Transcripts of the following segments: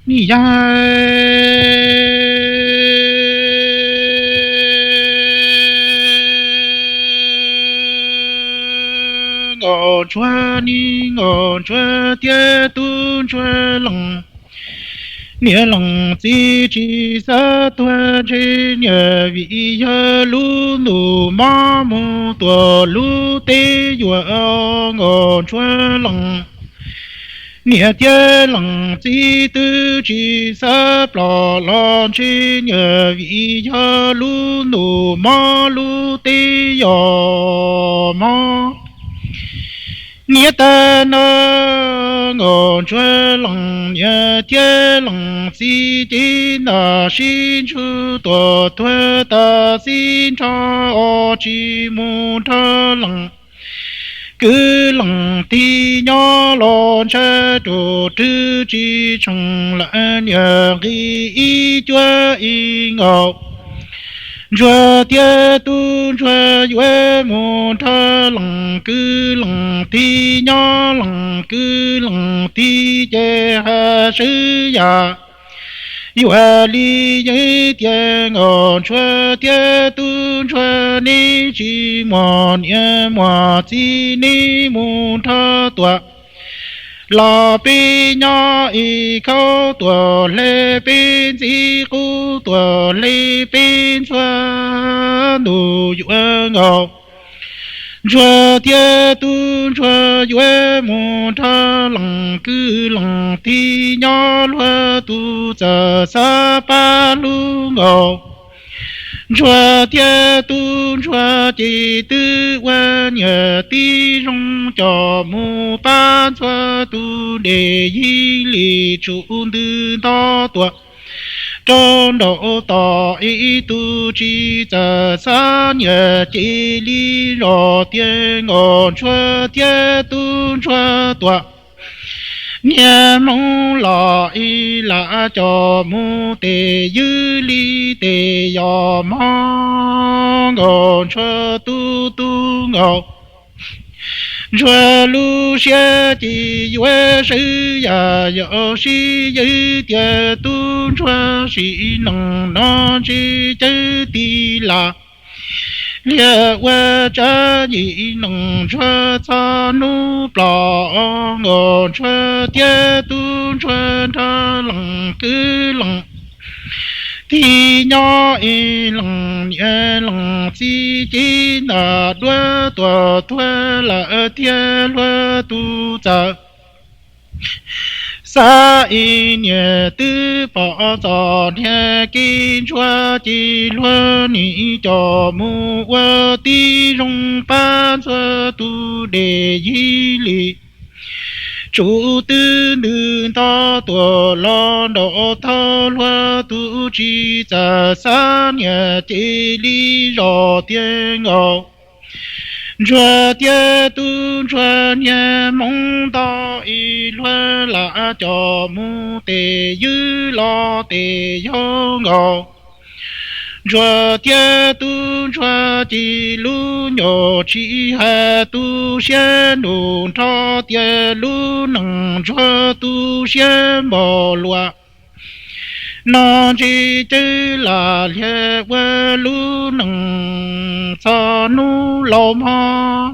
Nim yog Nkauj Ntsuag, nim Nkauj Ntsuag thiab Tub Ntsuag Leej, niam leej txiv tsis xav tuag ntshe niam vim yog lub ntuj mob mus tuam lub teb yuam. Nkauj Ntsuag Leej, niam thiab leej txiv twb tsis xav ploj los ntshe niam vim yog lub ntuj mob lub teb yog mob. Niam tas no Nkauj Ntsuag Leej, niam thiab leej txiv ces ntaj sib ntsug tuam tuag tas xib nrho, tsis mus nrog leej kwv leej tij nyob los ntshai ruam rwg tsis tsheej lawm. Niam nqis ib cuab ib Nkauj Ntsuag thiab Tub Ntsuag yuav mus nrog leej kwv leej tij nyob. Leej kwv leej tij ces hais sawv yam yuav li yeej tias Nkauj Ntsuag thiab Tub Ntsuag, neb tsis muaj niam muaj txiv, neb mus nrog Tuam los peb nyob ib khauj, Tuam hle peb ntxim qub, Tuam hle peb ntxhua ntuj yuav. Nkauj Ntsuag thiab Tub Ntsuag yuav mus nrog leej kwv leej tij nyob, luag tus txawj xav pab hlub. Nkauj Ntsuag thiab Tub Ntsuag ces twb ua niam tij zoo, coj mus pab ntxhua tus dej yig li tsum ntws nto tuaj rau nraum toj. Ib tug tsis txawj xav niam cia li zos tias Nkauj Ntsuag thiab Tub Ntsuag Tuam, niag hmoov los ib lam coj mus tes ywg li tes yos mog. Nkauj Ntsuag tus tub Nkauj Ntsuag lub siab ces yuav sawv yam yau sib ywg tias Tub Ntsuag sim neej no ntshe cawv ti las liag ua tsav yim neej ntsuag txog hnub ploj. Nkauj Ntsuag thiab Tub Ntsuag nrog leej kwv leej tij nyob ib leej niam leej txiv ces ntaj duab tuaj tuag lawm thiab luag tus txawj xav ib niam twb pom txoj niag kev ntsuag ces luag nim coj mus ua tib zoo pab ntxhua tus dej yig li tsum twb ntws nto tuaj los nraum toj. Luag tus tsis txawj xav niam cia li zos tias Nkauj Ntsuag thiab Tub Ntsuag niag hmoov nto ib luag lam coj mus tes ywg los tes yau. Nkauj Ntsuag thiab Tub Ntsuag ces lub nyuag tsis hais tu siab nrug nrho tias lub neej ntsuag tu siab npaum luaj no ntshe cawv lam liag ua lub neej txog hnub laus mog.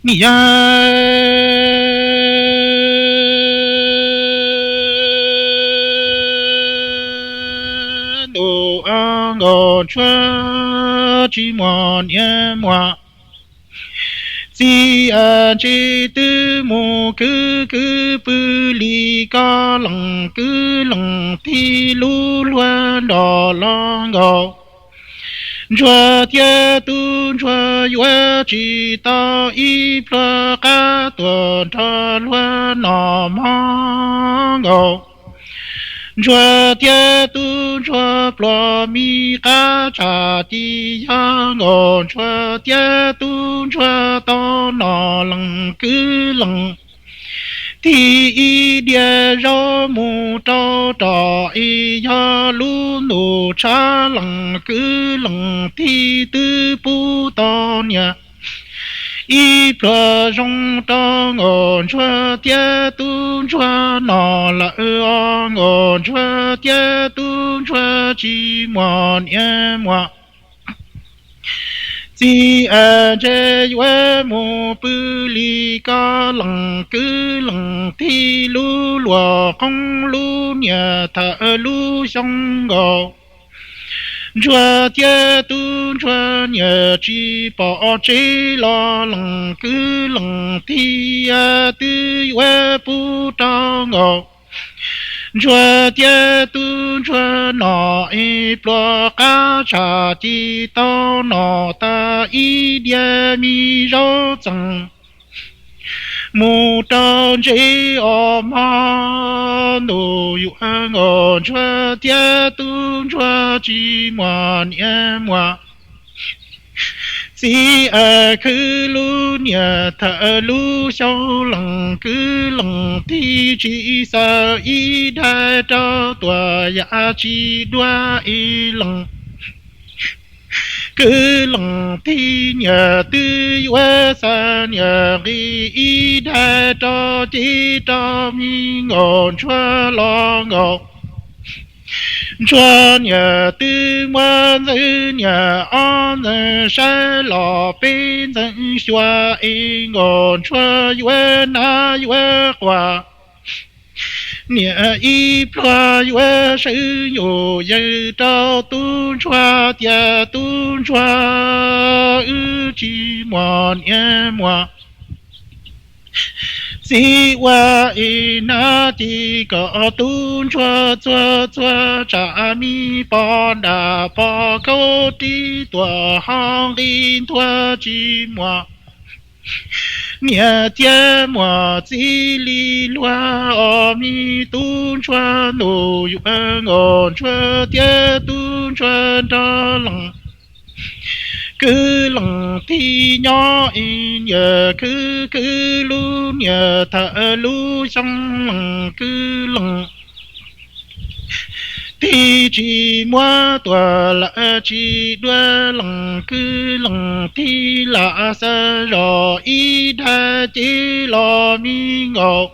Nim yog ntuj Nkauj Ntsuag tsis muaj niam muaj txiv, ntshe twb mus khwv khwv pw li koj leej kwv leej tij lub luag nrog los. Nkauj Ntsuag thiab Tub Ntsuag yuav tsis tau ib pluag qab tuaj nrog luag noj mov. Nkauj Ntsuag thiab Tub Ntsuag pluag me qab tsam ci yog Nkauj Ntsuag thiab Tub Ntsuag tau noj leej kwv leej tij ib diav zaub mus rau roj. Ib yog lub ntuj tshav leej kwv leej tij twb pub tau niam Ib pluag zoo rau Nkauj Ntsuag thiab tub ntsuag no lawm os, Nkauj Ntsuag thiab tub ntsuag tsis muaj niam muaj txiv, es ntshe yuav mus pw li ko lees kwv lees tij lub luag qoob lub niam thawm lub xyoo nkaus. Ntsuag thiab tub ntsuag niam tsis pom tsev los lees kwv lees tij twb yuav pub rau Nkauj Ntsuag thiab tub ntsuag no ib pluag qab tshaj ci tau no tag ib diav mi zaub txees mus rau ntsev os mog. Ntuj yuav Nkauj Ntsuag thiab tub ntsuag tsis muaj niam muaj txiv, es khwv lub niam thawm lub xyoo lees kwv lees tij tsis xaws ib daim rau tuam yam tsis dua ib lees kwv lees tij niam twb yuav xaws niam nqi ib daim rau cev rau me Nkauj Ntsuag los Nkauj Ntsuag niam twb muab ntxeev niam ob ntxeev saib los peb ntxeev xyuas es Nkauj Ntsuag yuav nab yuav quas. Niam ib pluag yuav sawv yus yawg rau tub ntsuag tias tub ntsuag wb tsis muaj niam muaj txiv ua es nab ces kom tub ntsuag txhua txhua tsam me pos dam pos khaub rib tuam ho nqi ntuag tsis muaj niam thiab muaj txiv li luag os me tub ntsuag. Ntuj yuav Nkauj Ntsuag thiab tub ntsuag nrog lees kwv lees tij nyob es niam khwv khwv lub niam thawm lub xyoo lees kwv lees tij tsis muab tuam lawm tsis dua lees kwv lees tij lam xaws zog ib daim cev los me Nkauj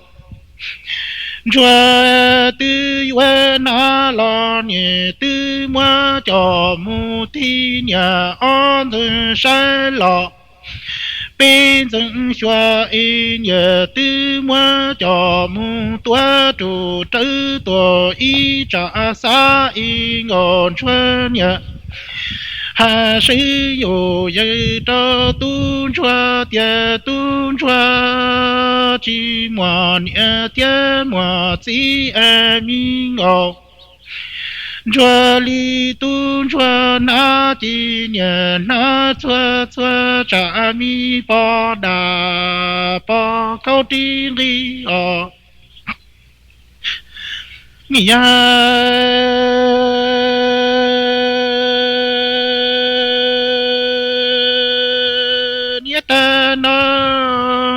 Ntsuag twb yuav nab los niam twb muab coj mus tij niam ob ntxeev saib los peb ntxeev xyuas es niam twb muab coj mus tuav rus rawv tuam ib tsam xav es Nkauj Ntsuag niam hais sawv yus yawg rau tub ntsuag tias tub ntsuag tsis muaj niam thiab muaj txiv es me Nkauj Ntsuag li tub ntsuag nab ces niam nab txhua txhua tsam me pos dam pos khaub rib nqi os. Niam, niam tais no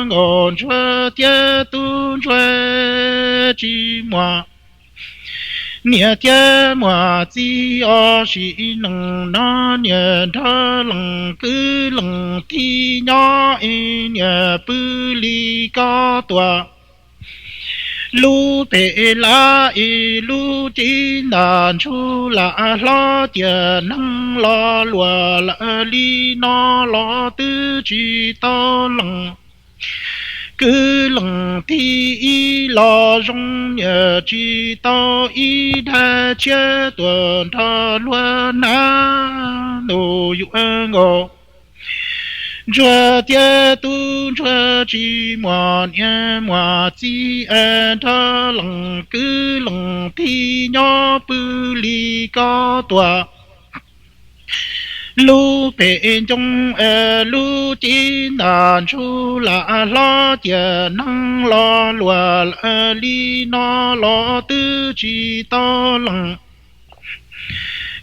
Nkauj Ntsuag thiab tub ntsuag tsis muaj niam thiab muaj txiv os sim neej no niam nrog lees kwv lees tij nyob es niam pw li ko tuam lub pem lav es lub cev ntaj ntsug lam hlob tiam neeg los luam lawm li no los twb tsis tau lees kwv lees tij ib los zoo niam tsis tau ib daim tshiab tuam nrog luag nab. Ntuj yuav Nkauj Ntsuag thiab tub ntsuag tsis muaj niam muaj txiv es nrog lees kwv lees tij nyob pw li ko tuam lub pem ncoo es lub cev ntaj ntsug lam hlob tiam neeg los luam lawm li no los twb tsis tau lees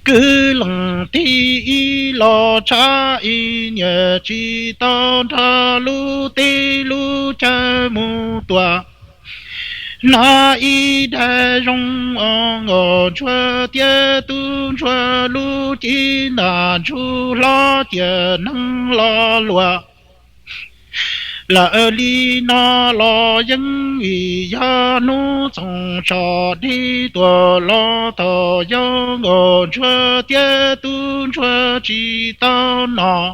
kwv lees tij ib los tshab es niam tsis tau nrog lub teb lub chaw mus tuam nab ib daim zoo os Nkauj Ntsuag thiab tub ntsuag lub cev ntaj ntsug hlob tiam neeg los luam lawm li no los yeej vim yog hnub txoos tso dib tuaj los thaum yau Nkauj Ntsuag thiab Tub Ntsuag tsis tau noj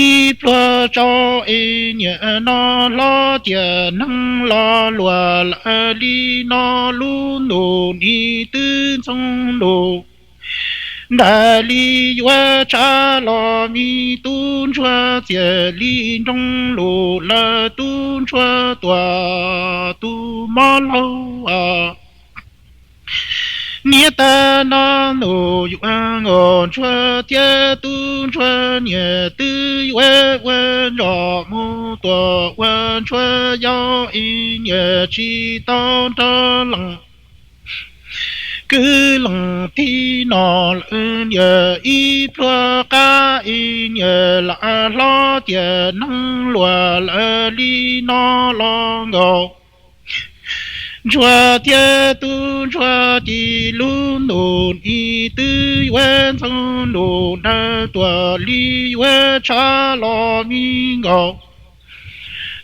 ib pluag tsau es niam no hlob tiam neeg los luag lawm li no lub ntuj nim twb ntxoov ntuj ntawm li yuav tshav los me Tub Ntsuag txias li nroo lus lawm Tub Ntsuag tuaj tus mob laug niam tais no ntuj yuav Nkauj Ntsuag thiab Tub Ntsuag niam twb yuav ua ntsoj mus tuaj ua Ntsuag yau es niam tsis tau nrog leej kwv leej tij noj lawm niam ib pluag qab es niam lam hlob tiam neeg luag lawm li no los Nkauj Ntsuag thiab Tub Ntsuag ces lub ntuj nim twb yuav ntxoov ntuj ntawd tuaj li yuav tshav los me Nkauj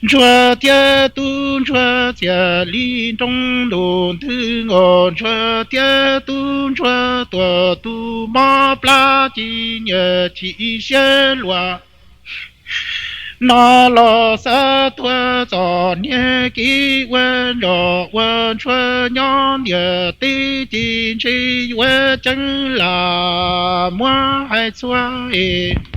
Ntsuag thiab Tub Ntsuag txias li nroo ntuj ntws Nkauj Ntsuag thiab Tub Ntsuag tuaj tus mob plab ces niam chim siab luag no los xav tuag txom niag kev ua ntsoj ua Ntsuag nyob ntiaj teb ces ntshe yuav ceeb lam muab hais txhua es